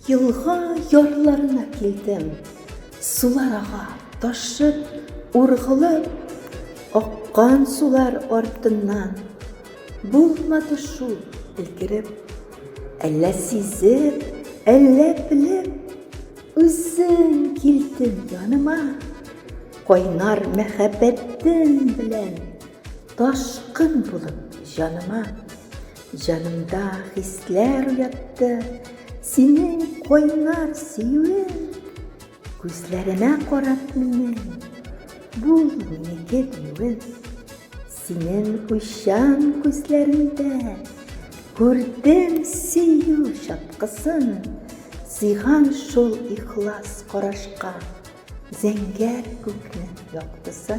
Елга ярларына килдем. Сулар ага, ташып, ургылып, Аккан сулар артыннан Булмады шул өлгереп. Әллә сизеп, әллә белеп, Үзең килдең яныма. Кайнар мәхәббәтең белән Ташкын булып җаныма. Җанымда хисләр уятты Синең кайнар сөюең. Күзләремә карап минем, Бул минеке диюең. Синең уйчан күзләреңдә Күрдем сөю чаткысын. Сыйган шул ихлас карашка Зәңгәр күкнең яктысы.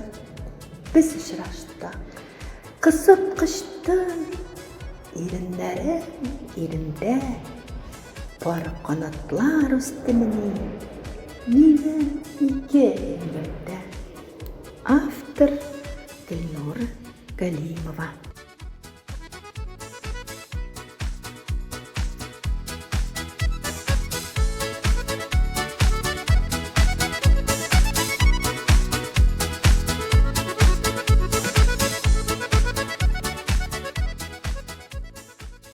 Без очраштык. Кысып кочтым, иреннәрем ирендә. Пар канатлар үстемени минем ике иңгемдә. Автор Гөлнур Галимова.